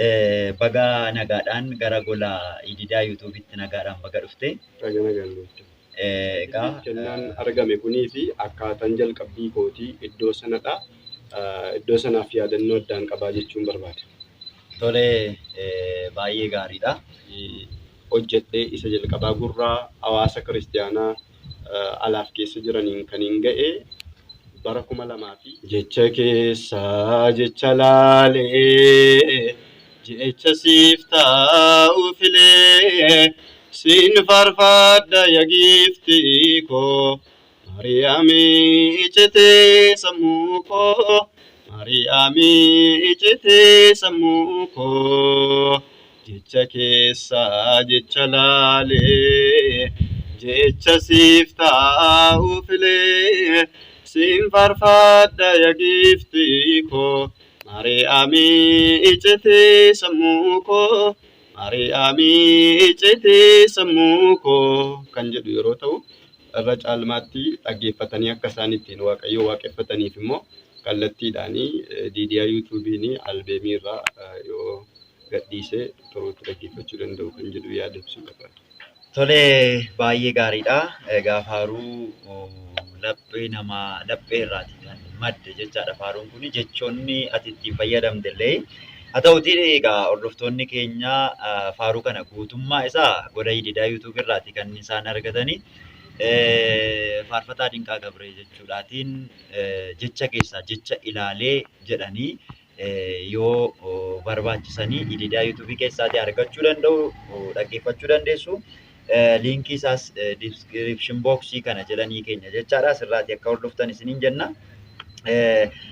Baga nagaadhaan gara gola Ididaa YouTube'itti nagaadhaan baga dhufte. Baga nagaan dhufte. Egaa Kennaan argame kunii fi akkaataan jalqabbii kootii iddoo sanadha. Iddoo sanaaf yaadannoo addaan qabaa jechuun barbaada. Tole, baay'ee gaariidha. Hojjedhee isa jalqabaa gurraa hawaasa kiristiyaanaa alaaf keessa jiraniin kan hin ga'e bara 2000 fi jecha keessaa jecha laalee jecha siif taa'u filee siin faarfadha yaa giiftii koo Maariyaamii icitee sammuu koo Maariyaamii icitee sammuu koo jecha keessaa jecha laalee jecha siif taa'u filee siin faarfadha yaa giiftii koo Maariyaamii icitee sammuu koo Maariyaamii icitee sammuu koo kan jedhu yeroo ta'u, irra caalmaatti dhaggeeffatanii akka isaan ittiin Waaqayyo waaqeffataniif immoo kallattiidhaan Diidiyaa YouTube'n albeemii irraa yoo gadhiisee toruutti dhaggeeffachuu danda'u kan jedhu yaada ibsuu barbaada. Tole, baay'ee gaariidha. Egaa faaruu laphee namaa laphee irraati kan madde jechaadha faaruun kun, jechoonni ati ittiin fayyadamte illee. Haa ta'utii egaa hordoftoonni keenya faaruu kana guutummaa isaa gola Ididaa YouTube irraati kan isaan argatanii. Faarfataa Dinqaa Gabree jechuudhaatiin jecha keessaa jecha ilaalee jedhanii yoo barbaachisanii Ididaa YouTube keessaatii argachuu danda'u, dhaggeeffachuu dandeessu. Liinkii isaas description boxii kana jedhanii keenya jechaadha. Asirraatii akka hordoftan isiniin jenna.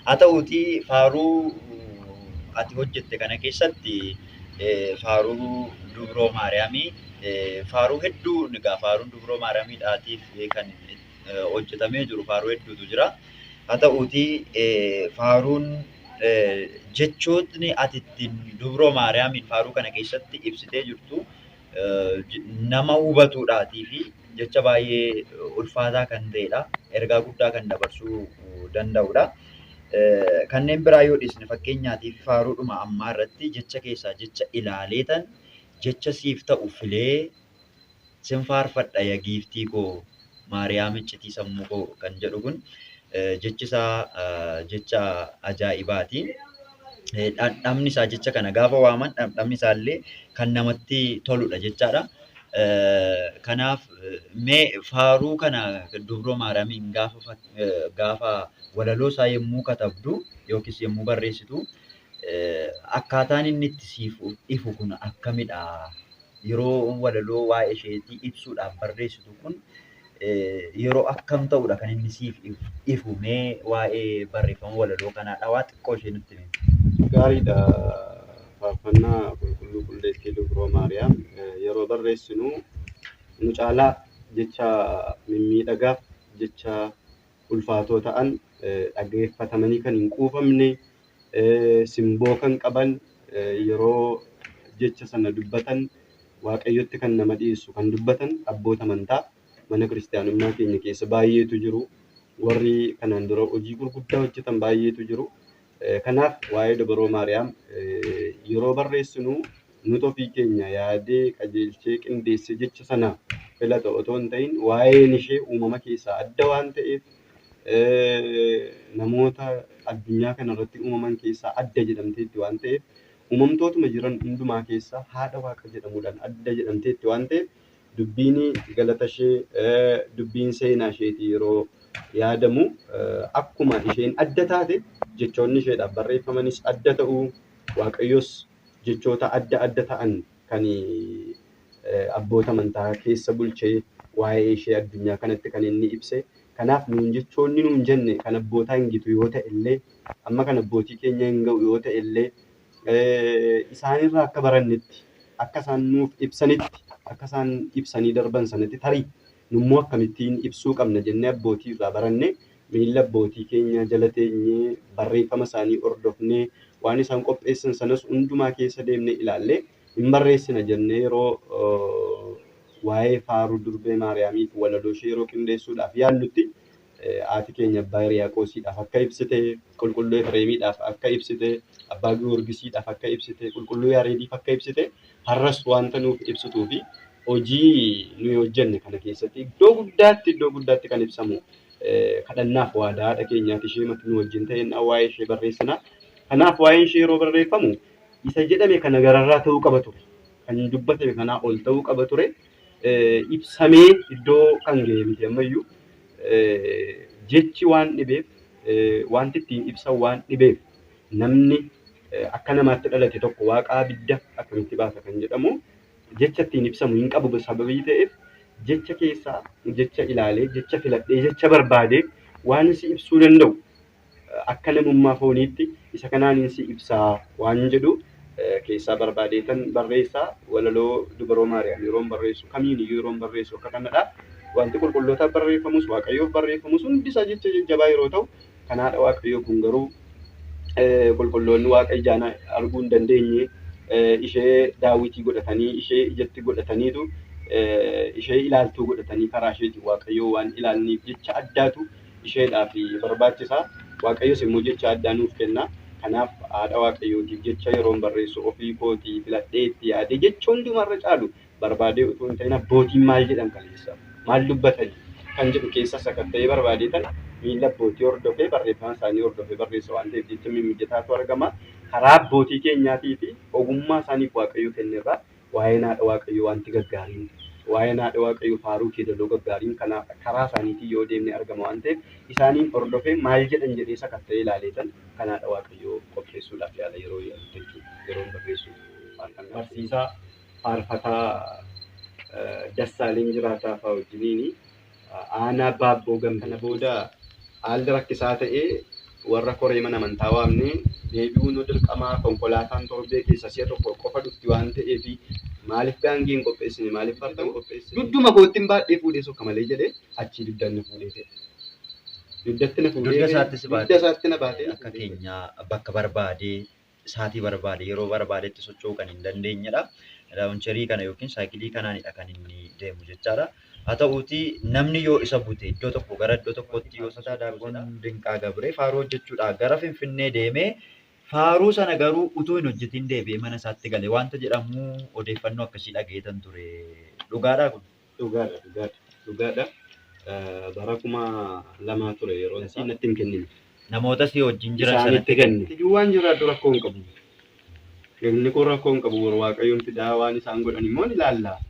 Haa ta'uutii faaruu ati hojjette kana keessatti faaruu Dubroo Maariyaamii faaruu hedduu, egaa faaruun Dubroo Maariyaamiidhaatiif kan hojjetamee jiru faaruu hedduutu jira. Haa ta'uutii faaruun jechootni ati ittiin Dubroo Maariyaamiin faaruu kana keessatti ibsitee jirtu nama hubatuudhaatii fi jecha baay'ee ulfaataa kan ta'edha. Ergaa guddaa kan dabarsuu danda'udha. Kanneen biraa yoo dhiisne, fakkeenyaatiif faaruudhuma ammaa irratti jecha keessaa jecha ilaaleetan jecha siif ta'u filee sin faarfadha yaa giiftii koo Maariyaam iccitii sammuu koo kan jedhu kun jechi isaa jecha ajaa'ibaati. Dhandhamni isaa, jecha kana gaafa waaman dhandhamni isaa illee kan namatti toludha jechaadha. Kanaaf mee faaruu kana Dubroo Maariyaamiin gaafa walaloo isaa yommuu katabdu yookiis yommuu barreessitu akkaataan inni itti siif ifu kun akkamidha? Yeroo walaloo waa'ee isheetii ibsuudhaaf barreessitu kun yeroo akkam ta'udha kan inni siif ifu? Mee waa'ee barreeffama walaloo kanaadha waa xiqqoo ishee nutti himi. Gaariidha. Faarfannaa qulqulluu qulleettii Dubroo Maariyaam yeroo barreessinu nu caalaa jecha mimmiidhagaaf jecha ulfaatoo ta'an, dhaggeeffatamanii kan hin quufamne, simboo kan qaban, yeroo jecha sana dubbatan Waaqayyotti kan nama dhiyeessu kan dubbatan abboota amantaa mana kiristaanummaa keenya keessa baay'eetu jiru. Warri kanaan dura hojii gurguddaa hojjetan baay'eetu jiru. Kanaaf waa'ee Dubroo Maariyaam yeroo barreessinu nuti ofii keenya yaadee, qajeelchee, qindeessee jecha sana filata otoo hin ta'in, waa'een ishee uumama keessaa adda waan ta'eef, namoota addunyaa kanarratti uumaman keessaa adda jedhamteetti waan ta'eef, uumamtootuma jiran hundumaa keessaa haadha Waaqa jedhamuudhaan adda jedhamteetti waan ta'eef, dubbiin galata ishee, dubbiin seenaa isheetii yeroo yaadamu akkuma isheen adda taate jechoonni isheedhaaf barreeffamanis adda ta'uu, Waaqayyos jechoota adda adda ta'an kan abboota amantaa keessa bulchee waa'ee ishee addunyaa kanatti kan inni ibse. Kanaaf nuun jechoonni nuun jenne kan abbootaa hin gitu yoo ta'e illee, amma kan abbootii keenya hin ga'u yoo ta'e illee, isaanirraa akka barannetti, akka isaan nuuf ibsanitti, akka isaan ibsanii darban sanatti tarii nummoo akkamittiin ibsuu qabna jennee abbootii irraa baranne, miilla abbootii keenya jala teenyee, barreeffama isaanii hordofnee, waan isaan qopheessan sanas hundumaa keessa deemnee ilaallee hin barreessina jennee yeroo waa'ee faaruu Durbee Maariyaamiif walaloo ishee yeroo qindeessuudhaaf yaallutti Haati keenya Abbaa Hiriyaaqoosiidhaaf akka ibsite, Qulqulluu Efreemiidhaaf akka ibsite, Abbaa Giyoorgisiidhaaf akka ibsite, Qulqulluu Yaareediif akka ibsite, har'as wanta nuuf ibsituu fi hojii nuyi hojjenne kana keessatti iddoo guddaatti kan ibsamu kadhannaaf waadaa haadha keenyaati ishee mati nu wajjin ta'een waa'ee ishee barreessina. Kanaaf waa'een ishee yeroo barreeffamu isa jedhame kana gararraa ta'uu qaba ture. Kan dubbatame kanaa ol ta'uu qaba ture. Ibsamee iddoo kan ga'e miti ammayyuu. Jechi waan dhibeef, wanti ittiin ibsan waan dhibeef, namni akka namaatti dhalate tokko waaqa abidda akkamitti baasa kan jedhamu jecha ittiin ibsamu hin qabu sababii ta'eef jecha keessaa jecha ilaalee, jecha filadhee, jecha barbaadee waan si ibsuu danda'u akka namummaa fooniitti isa kanaan si ibsaa waan jedhu keessaa barbaadeetan barreessaa. Walaloo Dubaroo Maariyaam yeroon barreessu kamiin iyyuu yeroon barreessu akka kanadha. Wanti qulqullootaaf barreeffamus Waaqayyoof barreeffamus hundisaa jecha jajjabaa yeroo ta'u, kan haadha Waaqayyoo kun garuu qulqulloonni Waaqa ijaan arguu hin dandeenye ishee daawwitii godhatanii, ishee ijatti godhataniitu, ishee ilaaltuu godhatanii karaa isheetiin Waaqayyoo waan ilaalaniif jecha addaatu isheedhaaf barbaachisa. Waaqayyos immoo jecha addaa nuuf kenna. Kanaaf haadha Waaqayyootiif jecha yeroon barreessu ofii kootii filadhee itti yaadee jecha hundumarra caalu barbaadee utuu hin ta'in abbootiin maal jedhan kaleessa, maal dubbatanii kan jedhu keessa sakatta'ee barbaadeetan miilla abbootii hordofee barreeffama isaanii hordofee barreessa waan ta'eef jecha mimijataatu argama. Karaa abbootii keenyaatii fi ogummaa isaaniif Waaqayyo kennerraa waa'een haadha Waaqayyoo wanti gaggaariin, waa'een haadha Waaqayyoo faaruu keedaloo gaggaariin kanaaf karaa isaaniitiin yoo deemne argama waan ta'eef isaaniin hordofee maal jedhan jedhee sakatta'ee ilaaleetan kan haadha Waaqayyoo qopheessuudhaaf yaala yeroo yaalutti jechuudha. Yeroon barreessu barsiisaa faarfataa Dassaaleen Jiraataa fa'aa wajjiniini aanaa Baabboo Gambee. Kana booda haalli rakkisaa ta'ee warra koree mana amantaa waamnee deebi'uun nu dirqamaa, konkolaataan torbee keessa si'a tokko qofa dhufti waan ta'eef maaliif gaangee hin qopheessine, maaliif farda hin qopheessine, dudduma kootti hin baadhee fuudhee sokka malee jedhee achii dugdaan na fuudhee ka'e. Dugdatti na fuudhee Dugda ka'e. isaatti si Dugda baate. isaatti na baatee na Akka fuudhee ka'e. keenya bakka barbaadee sa'aatii barbaade yeroo barbaadetti socho'uu kan hin dandeenyedha. Laawuncherii kana yookiin saayikilii kanaanidha kan inni deemu jechaadha. Haa ta'uutii namni yoo isa bute iddoo tokko gara iddoo tokkotti yoo isa Daaqoon Dinqaa Gabree faaruu hojjechuudhaaf gara Finfinnee deemee faaruu sana garuu utuu hin hojjetin deebi'ee mana isaatti gale wanta jedhamu odeeffannoo akkasii dhageetan ture. Dhugaadhaa kun? Dhugaadha, dhugaadha, dhugaadha. Bara 2000 ture yeroon isii natti hin kennine. Namoota si wajjin jiran Isaanitti sanatti kenne. Waan jiraadhu rakkoo hin qabu. Galmi koo rakkoo hin qabu. Waaqayyoon fidaa waan isaan godhan immoo ni ilaalla.